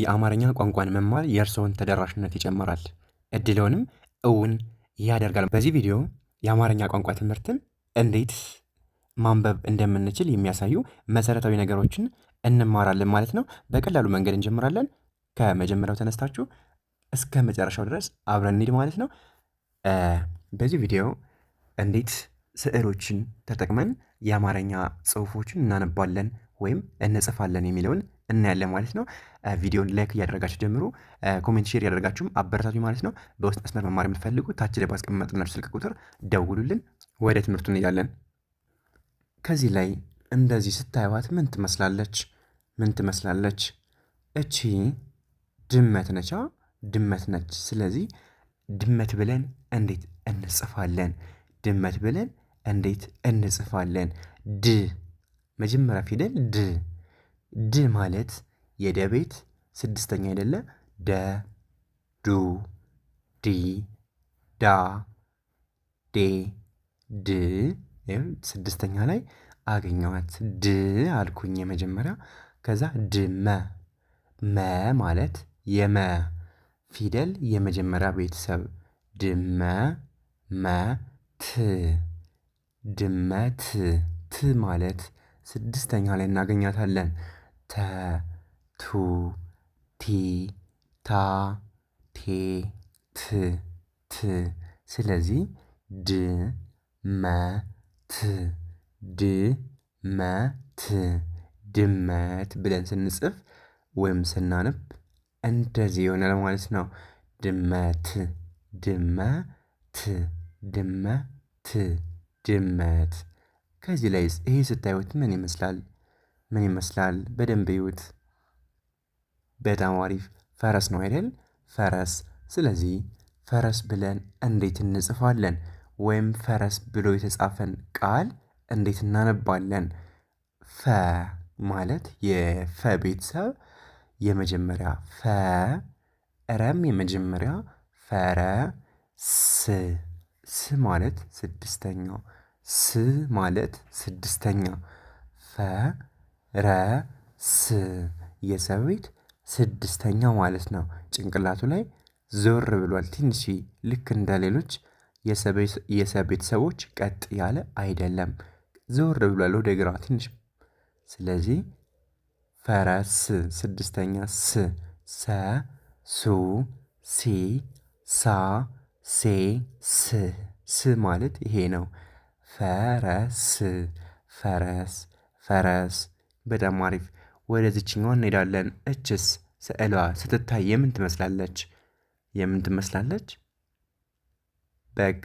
የአማርኛ ቋንቋን መማር የእርስዎን ተደራሽነት ይጨምራል፣ እድልዎንም እውን ያደርጋል። በዚህ ቪዲዮ የአማርኛ ቋንቋ ትምህርትን እንዴት ማንበብ እንደምንችል የሚያሳዩ መሰረታዊ ነገሮችን እንማራለን ማለት ነው። በቀላሉ መንገድ እንጀምራለን። ከመጀመሪያው ተነስታችሁ እስከ መጨረሻው ድረስ አብረን እንሂድ ማለት ነው። በዚህ ቪዲዮ እንዴት ስዕሎችን ተጠቅመን የአማርኛ ጽሁፎችን እናነባለን ወይም እንጽፋለን የሚለውን እናያለን ማለት ነው። ቪዲዮን like እያደረጋችሁ ጀምሩ። Comment፣ share እያደረጋችሁም አበረታቱ ማለት ነው። በውስጥ መስመር መማር የምትፈልጉ ታች ላይ ባስቀመጥንላችሁ ስልክ ቁጥር ደውሉልን። ወደ ትምህርቱ እንሄዳለን። ከዚህ ላይ እንደዚህ ስታዩዋት ምን ትመስላለች? ምን ትመስላለች? እቺ ድመት ነቻ፣ ድመት ነች። ስለዚህ ድመት ብለን እንዴት እንጽፋለን? ድመት ብለን እንዴት እንጽፋለን? ድ መጀመሪያ ፊደል ድ። ድ ማለት የደ ቤት ስድስተኛ አይደለ? ደ ዱ ዲ ዳ ዴ ድ። ስድስተኛ ላይ አገኘኋት ድ አልኩኝ የመጀመሪያ። ከዛ ድመ። መ ማለት የመ ፊደል የመጀመሪያ ቤተሰብ ድመ መ ት ድመት። ት ማለት ስድስተኛ ላይ እናገኛታለን። ተ ቱ ቲ ታ ቴ ት ት። ስለዚህ ድ መ ት ድ መ ት ድመት ብለን ስንጽፍ ወይም ስናነብ እንደዚህ ይሆናል ማለት ነው። ድመት ድመት ድመት ድመት። ከዚህ ላይስ ይሄ ስታዩት ምን ይመስላል? ምን ይመስላል? በደንብ እዩት። በጣም አሪፍ ፈረስ ነው አይደል? ፈረስ። ስለዚህ ፈረስ ብለን እንዴት እንጽፋለን? ወይም ፈረስ ብሎ የተጻፈን ቃል እንዴት እናነባለን? ፈ ማለት የፈ ቤተሰብ የመጀመሪያ ፈ፣ ረም የመጀመሪያ ፈረ፣ ስ ስ ማለት ስድስተኛው፣ ስ ማለት ስድስተኛ፣ ፈ ረ ስ የሰ ቤት ስድስተኛው ማለት ነው። ጭንቅላቱ ላይ ዞር ብሏል ትንሽ፣ ልክ እንደ ሌሎች የሰ ቤተሰቦች ቀጥ ያለ አይደለም። ዞር ብሏል ወደ ግራ ትንሽ። ስለዚህ ፈረስ ስድስተኛ ስ ሰ ሱ ሲ ሳ ሴ ስ ስ ማለት ይሄ ነው። ፈረስ ፈረስ ፈረስ። በጣም አሪፍ። ወደ ዚችኛዋ እንሄዳለን። እችስ ስዕሏ ስትታይ የምን ትመስላለች? የምን ትመስላለች? በግ።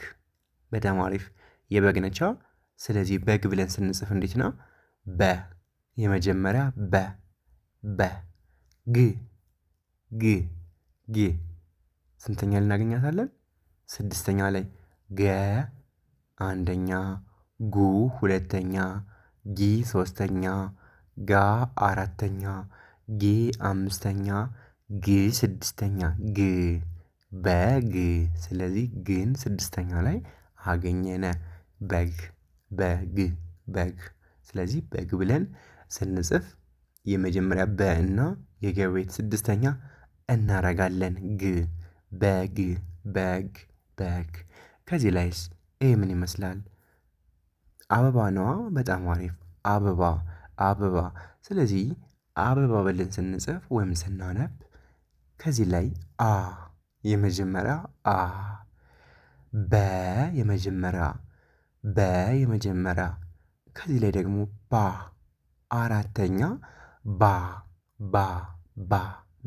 በጣም አሪፍ የበግ ነቻ። ስለዚህ በግ ብለን ስንጽፍ እንዴት ነው? በ የመጀመሪያ በ በ ግ ግ ግ ስንተኛ ልናገኛታለን? ስድስተኛ ላይ ገ አንደኛ፣ ጉ ሁለተኛ፣ ጊ ሶስተኛ፣ ጋ አራተኛ፣ ጌ አምስተኛ፣ ግ ስድስተኛ። ግ በግ። ስለዚህ ግን ስድስተኛ ላይ አገኘነ። በግ በግ በግ። ስለዚህ በግ ብለን ስንጽፍ የመጀመሪያ በ እና የገ ቤት ስድስተኛ እናረጋለን። ግ በግ በግ በግ። ከዚህ ላይስ ይሄ ምን ይመስላል? አበባ ነዋ። በጣም አሪፍ አበባ አበባ። ስለዚህ አበባ ብለን ስንጽፍ ወይም ስናነብ ከዚህ ላይ አ የመጀመሪያ አ፣ በ የመጀመሪያ በ የመጀመሪያ፣ ከዚህ ላይ ደግሞ ባ አራተኛ ባ ባ ባ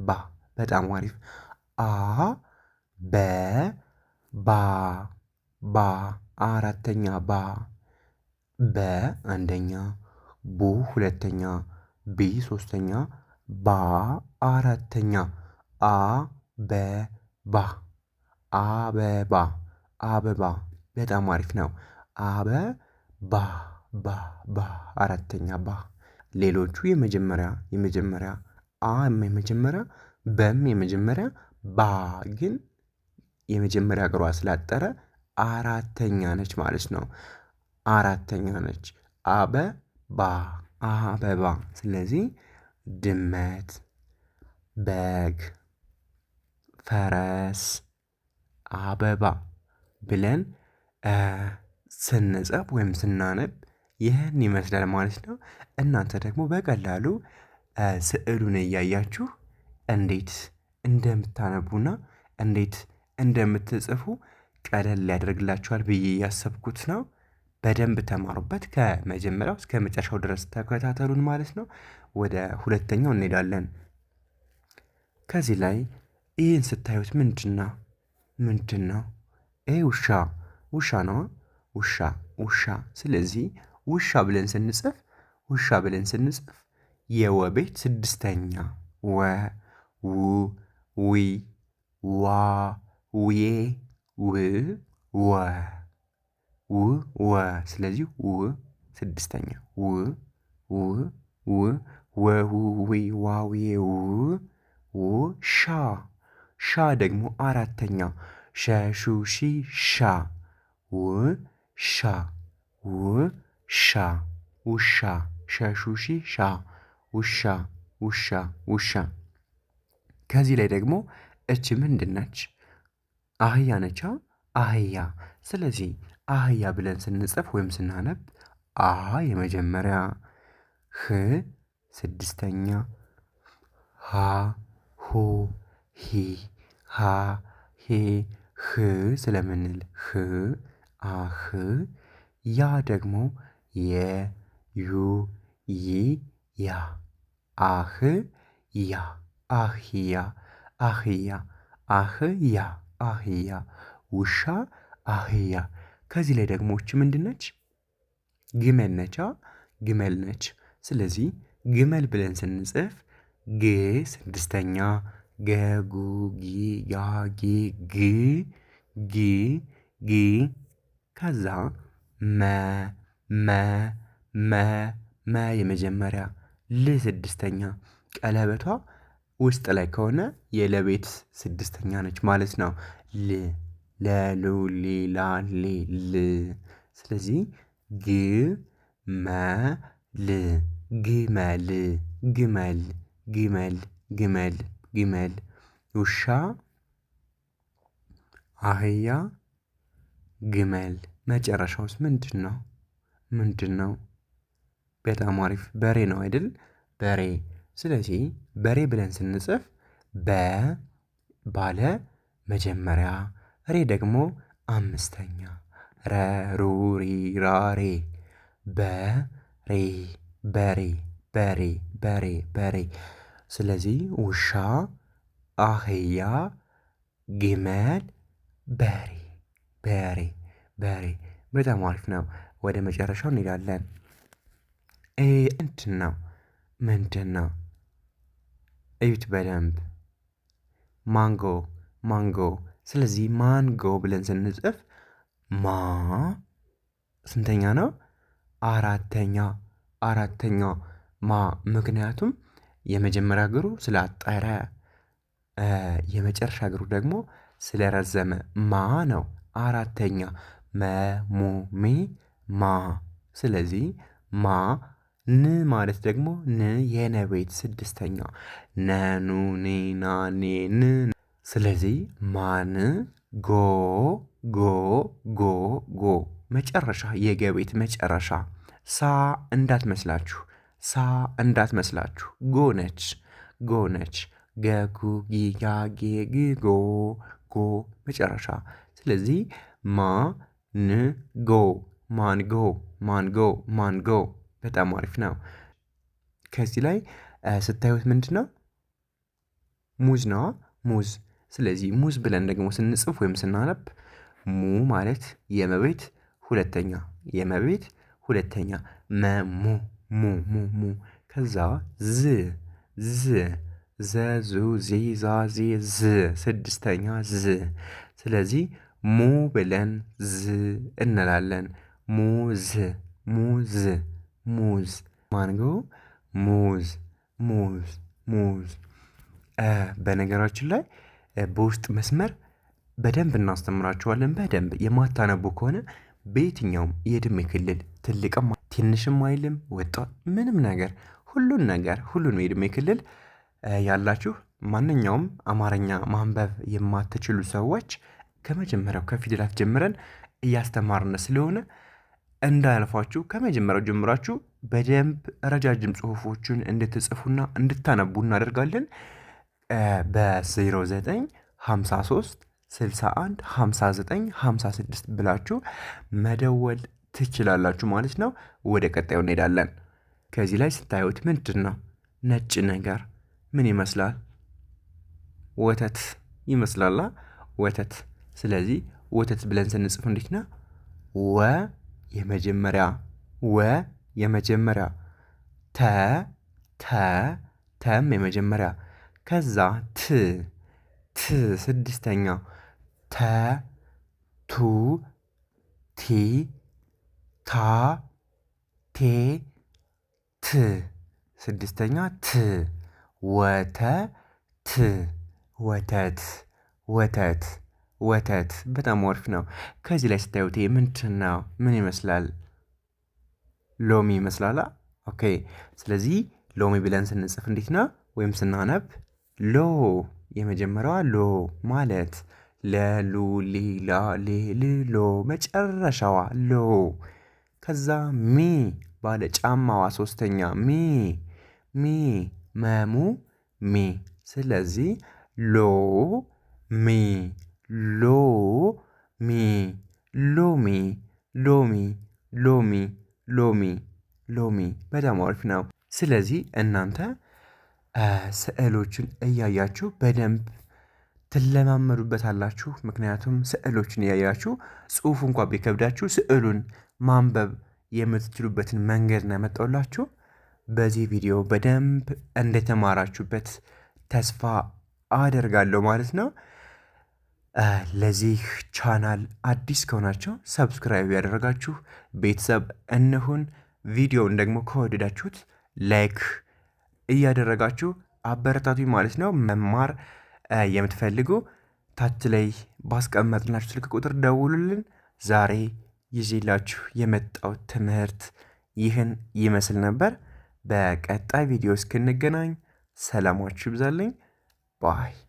ባ። በጣም አሪፍ አ በ ባ ባ አራተኛ ባ፣ በ አንደኛ፣ ቡ ሁለተኛ፣ ቢ ሶስተኛ፣ ባ አራተኛ። አ በ ባ አበባ አበባ። በጣም አሪፍ ነው። አበ ባ ባ ባ አራተኛ ባ። ሌሎቹ የመጀመሪያ የመጀመሪያ፣ አ የመጀመሪያ፣ በም የመጀመሪያ፣ ባ ግን የመጀመሪያ እግሯ ስላጠረ አራተኛ ነች ማለት ነው። አራተኛ ነች። አበባ አበባ። ስለዚህ ድመት፣ በግ፣ ፈረስ፣ አበባ ብለን ስንጽፍ ወይም ስናነብ ይህን ይመስላል ማለት ነው። እናንተ ደግሞ በቀላሉ ስዕሉን እያያችሁ እንዴት እንደምታነቡና እንዴት እንደምትጽፉ ቀለል ያደርግላችኋል ብዬ ያሰብኩት ነው። በደንብ ተማሩበት። ከመጀመሪያው እስከ መጨረሻው ድረስ ተከታተሉን ማለት ነው። ወደ ሁለተኛው እንሄዳለን። ከዚህ ላይ ይህን ስታዩት ምንድነው? ምንድነው? ይሄ ውሻ ውሻ ነው። ውሻ ውሻ። ስለዚህ ውሻ ብለን ስንጽፍ ውሻ ብለን ስንጽፍ የወ ቤት ስድስተኛ ወ ው ዊ ዋ ውዬ ው ወ ው ወ። ስለዚህ ው ስድስተኛ ው ው ው ወ ው ዊ ዋ ዌ ው ው ሻ ሻ ደግሞ አራተኛ ሸ ሹ ሺ ሻ ው ሻ ው ሻ ውሻ ሸ ሹ ሺ ሻ ውሻ ውሻ ውሻ። ከዚህ ላይ ደግሞ እች ምንድን ነች? አህያ ነቻ አህያ። ስለዚህ አህያ ብለን ስንጽፍ ወይም ስናነብ አ የመጀመሪያ፣ ህ ስድስተኛ፣ ሀ ሁ ሂ ሃ ሄ ህ ስለምንል ህ አህ ያ ደግሞ የ ዩ ይ ያ አህ ያ አህያ አህያ አህያ አህያ ውሻ አህያ። ከዚህ ላይ ደግሞ እች ምንድን ነች? ግመል ነቻ ግመል ነች። ስለዚህ ግመል ብለን ስንጽፍ ግ ስድስተኛ ገ ጉ ጊ ጋ ጌ ግ ግ ግ ከዛ መ መ መ መ የመጀመሪያ ል ስድስተኛ ቀለበቷ ውስጥ ላይ ከሆነ የለቤት ስድስተኛ ነች ማለት ነው። ል ለ ሉ ሊ ላ ሌ ል ስለዚህ ግ መ ል ግመል ግመል ግመል ግመል ግመል ውሻ አህያ ግመል መጨረሻውስ ምንድነው? ምንድነው? በጣም አሪፍ በሬ ነው አይደል? በሬ ስለዚህ በሬ ብለን ስንጽፍ በ ባለ መጀመሪያ ሬ ደግሞ አምስተኛ ረ ሩ ሪ ራ ሬ በ ሬ በሬ በሬ በሬ በሬ። ስለዚህ ውሻ አህያ ግመል በሬ በሬ በሬ። በጣም አሪፍ ነው። ወደ መጨረሻው እንሄዳለን። ምንድነው? ምንድነው? እዩት በደንብ ማንጎ ማንጎ። ስለዚህ ማንጎ ብለን ስንጽፍ ማ ስንተኛ ነው? አራተኛ አራተኛ ማ ምክንያቱም የመጀመሪያ እግሩ ስላጠረ የመጨረሻ እግሩ ደግሞ ስለረዘመ ማ ነው። አራተኛ መ ሙ ሜ ማ። ስለዚህ ማ ን ማለት ደግሞ ን የነቤት ስድስተኛ ነ ኑ ኔ ና ኔ ን። ስለዚህ ማን ጎ ጎ ጎ ጎ መጨረሻ የገቤት መጨረሻ ሳ እንዳትመስላችሁ ሳ እንዳትመስላችሁ ጎ ነች ጎ ነች ገ ጉ ጊ ጋ ጌ ግ ጎ ጎ መጨረሻ። ስለዚህ ማ ን ጎ ማንጎ ማንጎ ማንጎ በጣም አሪፍ ነው። ከዚህ ላይ ስታዩት ምንድን ነው? ሙዝ ነዋ ሙዝ። ስለዚህ ሙዝ ብለን ደግሞ ስንጽፍ ወይም ስናነብ ሙ ማለት የመቤት ሁለተኛ የመቤት ሁለተኛ መ ሙ ሙ ሙ ሙ ከዛ ዝ ዝ ዘ ዙ ዚ ዛ ዜ ዝ ስድስተኛ ዝ። ስለዚህ ሙ ብለን ዝ እንላለን። ሙዝ ሙዝ ሙዝ ማንጎ ሙዝ ሙዝ ሙዝ። በነገራችን ላይ በውስጥ መስመር በደንብ እናስተምራችኋለን። በደንብ የማታነቡ ከሆነ በየትኛውም የእድሜ ክልል ትልቅም ትንሽም አይልም ወጣት ምንም ነገር ሁሉን ነገር ሁሉንም የእድሜ ክልል ያላችሁ ማንኛውም አማርኛ ማንበብ የማትችሉ ሰዎች ከመጀመሪያው ከፊደላት ጀምረን እያስተማርን ስለሆነ እንዳያልፏችሁ ከመጀመሪያው ጀምራችሁ በደንብ ረጃጅም ጽሁፎችን እንድትጽፉና እንድታነቡ እናደርጋለን። በ0953 61 59 56 ብላችሁ መደወል ትችላላችሁ ማለት ነው። ወደ ቀጣዩ እንሄዳለን። ከዚህ ላይ ስታዩት ምንድን ነው? ነጭ ነገር ምን ይመስላል? ወተት ይመስላላ። ወተት። ስለዚህ ወተት ብለን ስንጽፍ እንዴት ነው? ወ የመጀመሪያ፣ ወ የመጀመሪያ፣ ተ ተ ተም የመጀመሪያ፣ ከዛ ት ት ስድስተኛ፣ ተ ቱ ቲ ታ ቴ ት ስድስተኛ ት፣ ወተት ወተት ወተት ወተት። በጣም አሪፍ ነው። ከዚህ ላይ ስታዩት ምንድን ነው? ምን ይመስላል? ሎሚ ይመስላላ። Okay። ስለዚህ ሎሚ ብለን ስንጽፍ እንዴት ነው? ወይም ስናነብ ሎ የመጀመሪያዋ ሎ ማለት ለሉ ሊ ላ ሌ ል ሎ መጨረሻዋ ሎ። ከዛ ሚ ባለ ጫማዋ ሶስተኛ ሚ ሚ መሙ ሚ። ስለዚህ ሎ ሚ ሎ ሚ ሎሚ ሎሚ ሎሚ ሎሚ ሎሚ። በጣም አሪፍ ነው። ስለዚህ እናንተ ስዕሎችን እያያችሁ በደንብ ትለማመዱበታላችሁ። ምክንያቱም ስዕሎችን እያያችሁ ጽሁፉ እንኳ ቢከብዳችሁ ስዕሉን ማንበብ የምትችሉበትን መንገድ ነው ያመጣሁላችሁ። በዚህ ቪዲዮ በደንብ እንደተማራችሁበት ተስፋ አደርጋለሁ ማለት ነው። ለዚህ ቻናል አዲስ ከሆናችሁ subscribe ያደረጋችሁ ቤተሰብ እንሁን። ቪዲዮውን ደግሞ ከወደዳችሁት like እያደረጋችሁ አበረታቱኝ ማለት ነው። መማር የምትፈልጉ ታች ላይ ባስቀመጥናችሁ ስልክ ቁጥር ደውሉልን። ዛሬ ይዤላችሁ የመጣው ትምህርት ይህን ይመስል ነበር። በቀጣይ ቪዲዮ እስክንገናኝ ሰላማችሁ ይብዛልኝ bye።